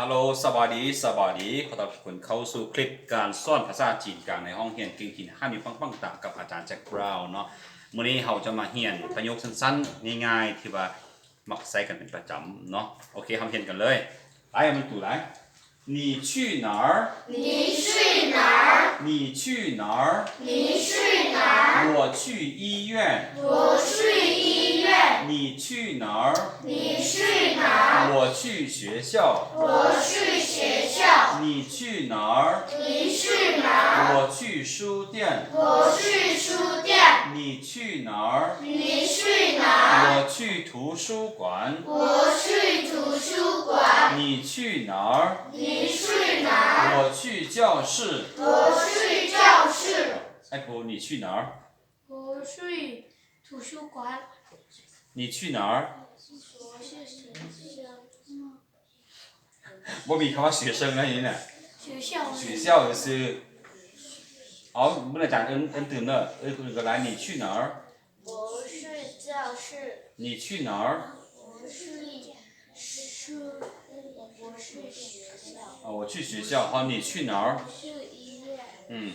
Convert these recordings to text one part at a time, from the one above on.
ຮາໂລ ສະບາຍດີ ສະບາຍດີ ຂໍຕ້ອນຮັບທຸກຄົນເຂົ້າສູ່ຄລິບການສອນພາສາຈີນກາງໃນຫ້ອງຮຽນເກັ່ງຈີນ ຮ້ານຢູ່ປັງໆຕາມກັບອາຈານແຈັກບຣາວເນາະ. ມື້ນີ້ເຮົາຈະມາຮຽນປະໂຫຍກສັ້ນໆ ງ່າຍໆ ທີ່ວ່າມັກໃຊ້ກັນເປັນປະຈຳເນາະ. ໂອເຄ ເຮົາຮຽນກັນເລີຍ. ໄປ ເອົາມັນຕູໄດ້. 你去哪儿？你去哪儿？你去哪儿？你去哪儿？我去医院。我去医院。你去哪儿？你去哪儿？我去学校。我去学校。你去哪儿？你去哪儿？我去书店。我去书店。你去哪儿？你去哪儿？我去图书馆。我去图书馆。你去哪儿？ 你去哪儿？我去教室。我去教室。 ไอ้ภู 你去哪儿？我去图书馆。你去哪儿？我去学校。 บ่ມີຄຳວ່າ 学生 ໃນນີ້ນະ. 学校。 学校 ຊື່ໆ. ເອົາ ເບິ່ງອາຈານເອີ້ນ ເອີ້ນຕື່ມເດີ. ເອີ້ນຄົນອື່ນກໍໄດ້. 你去哪儿？ 我去教室。 你去哪儿？ 我去书，我去学校。 哦，我去学校。好，你去哪儿？ 我去医院。 ອືມ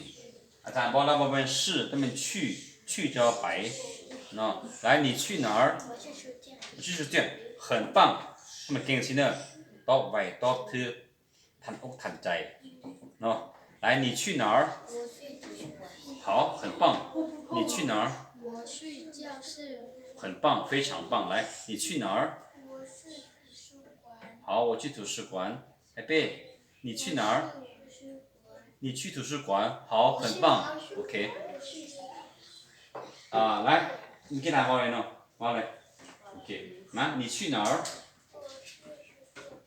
ອາຈານບອກແລ້ວບໍ່ແມ່ນ 是 ແຕ່ແມ່ນ 去 去 ແປວ່າໄປເນາະ. 来，你去哪儿？ 我去书店。 我去书店。 很棒 ໃຫ້ມັນເກັ່ງຊິເນີ. ຕອບໄວ ຕອບຖືກ ທັນອົກທັນໃຈເນາະ. 来，你去哪儿？ 我去图书馆。 好，很棒。 你去哪儿？ 我去教室。 很棒，非常棒。来，你去哪儿？ 我去图书馆。 好，我去图书馆。 ไอ้เป้ 你去哪儿？ 我去图书馆。 你去图书馆。 好，很棒。 โอเค ອ່າ ໄປ ເມື່ອກີ້ນາຍເວົ້າເລີຍເນາະ ເວົ້າເລີຍ. ໂອເຄ ມາ 你去哪儿？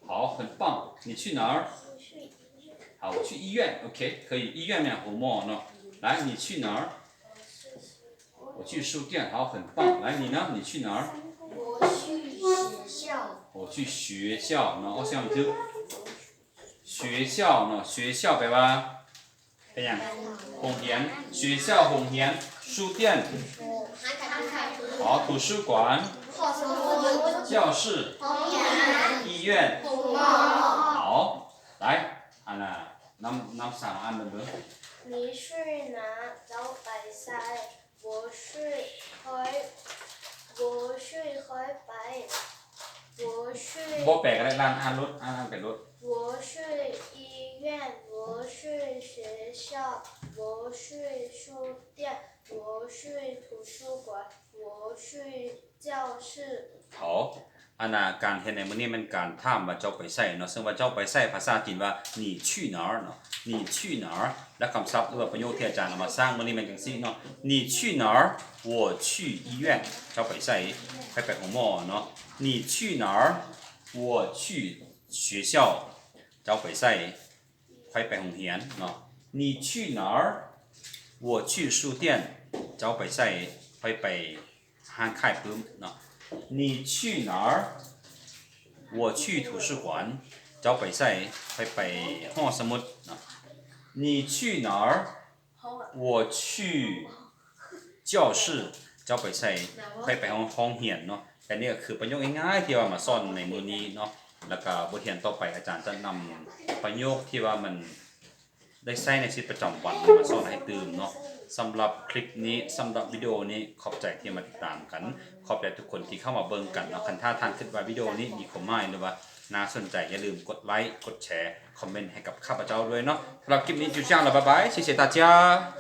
好，很棒。 你去哪儿？ 好，我去医院。 ໂອເຄ ຄືຢູ່ 医院 ແມ່ນໂຮງໝໍເນາະ. 来，你去哪儿？ 我去书店。 好，很棒。 来，你呢？ 你去哪儿？ 我去学校。 我去学校ເນາະ. ໂອເຄ ຖືກ 学校ເນາະ. 学校 ແປວ່າ ເປັນຫຍັງ? ໂຮງຮຽນ. 学校 ໂຮງຮຽນ. 书店 ຫ້ອງຂາຍ. 好, 图书馆 ຫ້ອງສະໝຸດ. 教室 ຫ້ອງຮຽນ. 医院 ໂຮງໝໍ. 好, ໄປ ອັນນ່າ ນຳ ນຳສາມອ່ານເບິ່ງເບິ່ງ. 你去哪儿 ເຈົ້າໄປໃສ? 我去 ຂ້ອຍ 我去 ຂ້ອຍໄປ. 我去 ບໍ່ແປກໍໄດ້ ອ່ານ ອ່ານໂລດ ອ່ານ ອ່ານໄປໂລດ. 我去医院. 我去学校. 我去书店. 我去图书馆. 我去教室. 好, ອັນນ່າ ການຮຽນໃນມື້ນີ້ແມ່ນການຖາມວ່າເຈົ້າໄປໃສເນາະ. ເຊິ່ງວ່າເຈົ້າໄປໃສ ພາສາຈີນວ່າ 你去哪儿 ເນາະ. 你去哪儿 ແລະ ຄຳສັບ ຫຼືວ່າປະໂຫຍກທີ່ອາຈານເອົາມາສ້າງມື້ນີ້ແມ່ນຈັ່ງຊີ້ເນາະ. 你去哪儿? 我去医院. ເຈົ້າໄປໃສ? ຂ້ອຍໄປໂຮງໝໍເນາະ. 你去哪儿? 我去学校. ເຈົ້າໄປໃສ? ຂ້ອຍໄປໂຮງຮຽນເນາະ. 你去哪儿? 我去书店. ເຈົ້າໄປໃສ? ຂ້ອຍໄປຮ້ານຂາຍປຶ້ມເນາະ. 你去哪儿? 我去图书馆. ເຈົ້າໄປໃສ? ຂ້ອຍໄປຫໍສະໝຸດເນາະ. 你去哪儿? 我去教室. ເຈົ້າໄປໃສ? ຂ້ອຍໄປຫ້ອງ ຫ້ອງຮຽນເນາະ. ແຕ່ນີ້ກໍຄືປະໂຫຍກງ່າຍໆ ທີ່ວ່າມາສອນໃນມື້ນີ້ເນາະ. ແລ້ວກໍບົດຮຽນຕໍ່ໄປ ອາຈານຈະນຳປະໂຫຍກທີ່ວ່າມັນໄດ້ໃຊ້ໃນຊີວິດປະຈຳວັນມາສອນໃຫ້ຕື່ມເນາະ. ສຳລັບຄລິບນີ້ ສຳລັບວິດີໂອນີ້ ຂອບໃຈທີ່ມາຕິດຕາມກັນ. ຂອບໃຈທຸກຄົນທີ່ເຂົ້າມາເບິ່ງກັນເນາະ. ຄັນຖ້າທ່ານຄິດວ່າວິດີໂອນີ້ມີຄວາມໝາຍ ຫຼືວ່າໜ້າສົນໃຈ ຢ່າລືມກົດໄລ, ກົດແຊ, ຄອມເມັນໃຫ້ກັບຂ້າພະເຈົ້າດ້ວຍເນາະ. ສຳລັບຄລິບນີ້ 就这样了, 拜拜, 谢谢大家.